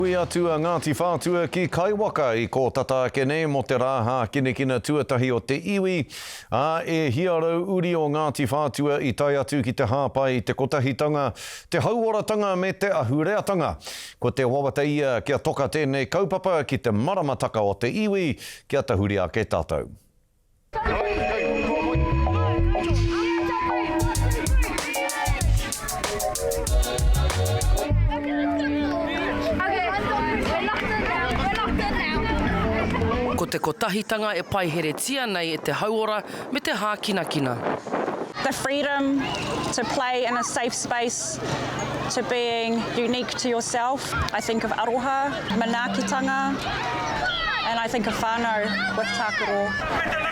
Hui atu a Ngāti Whātua ki Kaiwaka i kō tata ake nei mō te rā hākinakina tuatahi o te iwi, ā, e hiarau uri o Ngāti Whātua i tae atu ki te hāpai i te kotahitanga, te hauoratanga me te ahureatanga. Ko te wawata ia kia toka tēnei kaupapa ki te maramataka o te iwi, kia tahuri ake tātou. Ko te kotahitanga e paiheretia nei e te hauora me te hākinakina. The freedom to play in a safe space, to being unique to yourself. I think of aroha, manaakitanga, and I think of whānau with tākaro.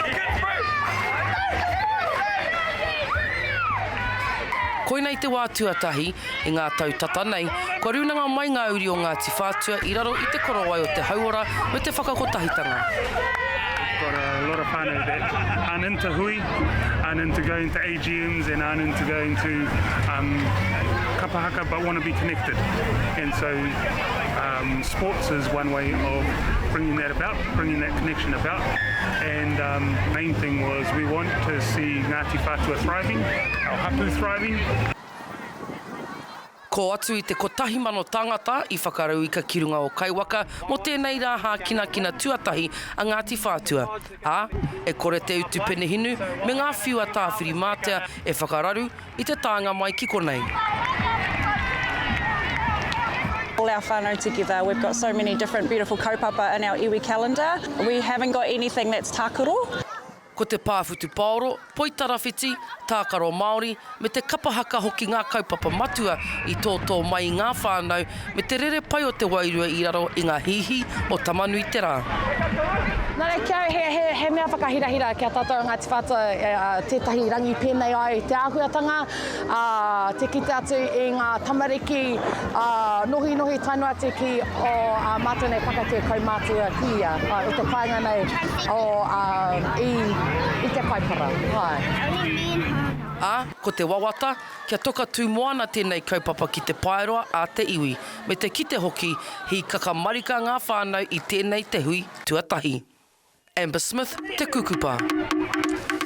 Koinei te wā tuatahi, i ngā tau tata nei, kua rūnanga mai ngā uri o Ngāti Whātua i raro i te korowai o te hauora me te whakakotahitanga. We've got a lot of whānau that aren't into hui, aren't into going to AGMs and aren't into going to um, kapa haka but want to be connected. And so um, sports is one way of bringing that about, bringing that connection about. And um, main thing was we want to see Ngāti Whātua thriving, our hapu thriving. Kō atu i te 1,000 tāngata i whakarauika ki runga o Kaiwaka mō tēnei rā hākinakina tuatahi a Ngāti Whātua, ā, e kore te utu penehinu me ngā whiu a Tāwhirimātea e whakararu i te taenga mai ki konei. All our whānau together, we've got so many different beautiful kaupapa in our iwi calendar, we haven't got anything that's tākaro. Ko te pā whutupaoro, poitarawhiti, tākaro Māori, me te kapa haka hoki ngā kaupapa matua i tōtō mai i ngā whānau me te rere pai o te wairua i raro i ngā hīhī o Tamanuiterā. Nā reira, ki au, he, he, he mea whakahirahira ki a tātou a Ngāti Whātua tētahi rangi pēnei ai te āhuatanga, ā, te kite atu i ngā tamariki, ā, nohinohi tae noa atu ki ō ā mātou nei pakeke kaumātua kuia, ā, o te kāinga nei o, ā, i, i te Kaipara, āe. Ā, ko te wawata, kia toka tū moana tēnei kaupapa ki te paeroa a te iwi, me te kite hoki, hīkaka marika ngā whānau i tēnei te hui tuatahi. Amber Smith, Te Kukupa.